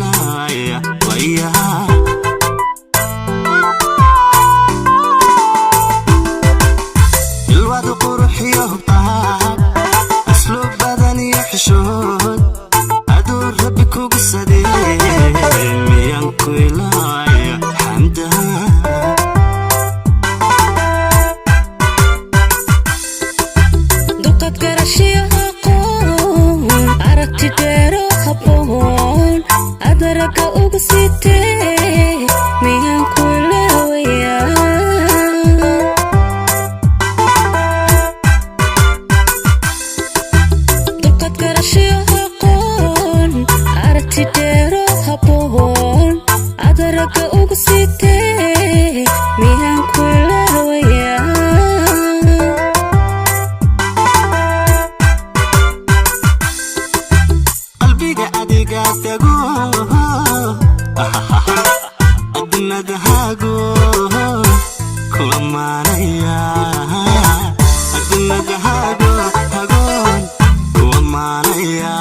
ilaya waya. Ilwadu quruxiyo qaab, asluub badan iyo xishood, aduu Rabbi kugu sadee, miyaan ku ilaya xamda? Dulqad, garashiyo aqoon, aragti dheero habboon, adaragga ugu sitee, miyaan ku ilaawayaa? Dulqad, garashiyo aqoon, aragti dheero habboon, adaragga ugu sitee, miyaan ku ilaawayaa? Qalbiga adiga tago, adnadahaago ku ammaanaya, adnadahaago hagoon ku ammaanaya.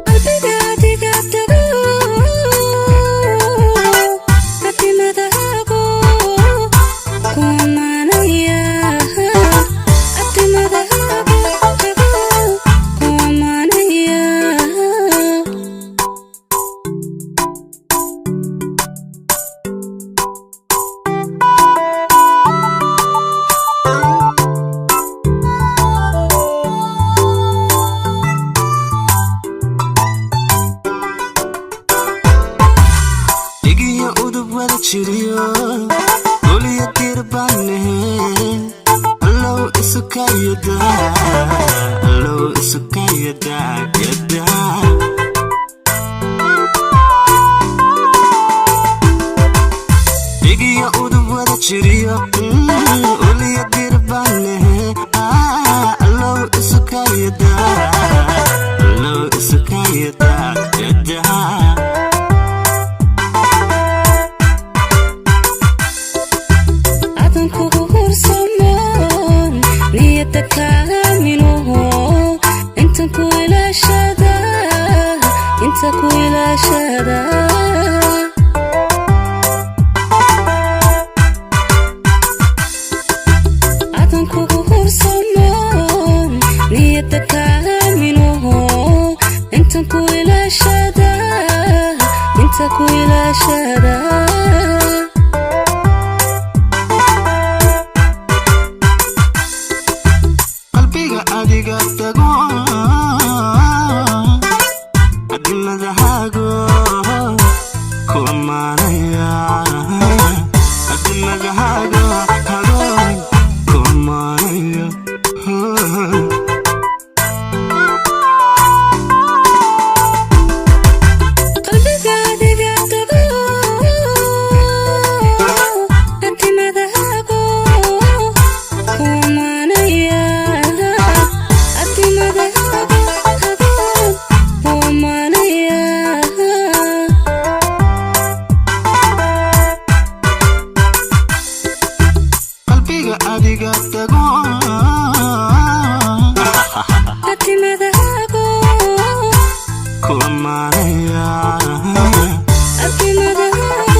Qalbiga adiga tago, adimadahaago ku ammaanaya, adimadahaago hago ku ammaanaya. Dhigiyo udub wada jiriyo, uliya tirbanehe, allow isukayada, allow isukayada yada. Dhigiyo udub wada jiriyo, uliya dirbanehe, allow isukayada, allow isukayada yada. Adan kugu hursamoon, niyadda kaaminoho, intan ku ilaashada, inta ku ilaashada. Adan kugu hursamoon, niyadda kaaminoho, intan ku ilaashada, inta ku ilaashada. Qalbiga adiga tago, adinadahaago ku ammaanaya, adinadahaago hagoon ku ammaanaya. Qalbiga adiga tago, adimadahaago ku ammaanaya, adimadahaago hagoon ku ammaanaya. Qalbiga adiga tago, Adimadahaago ku ammaanaya. Adimadahaago.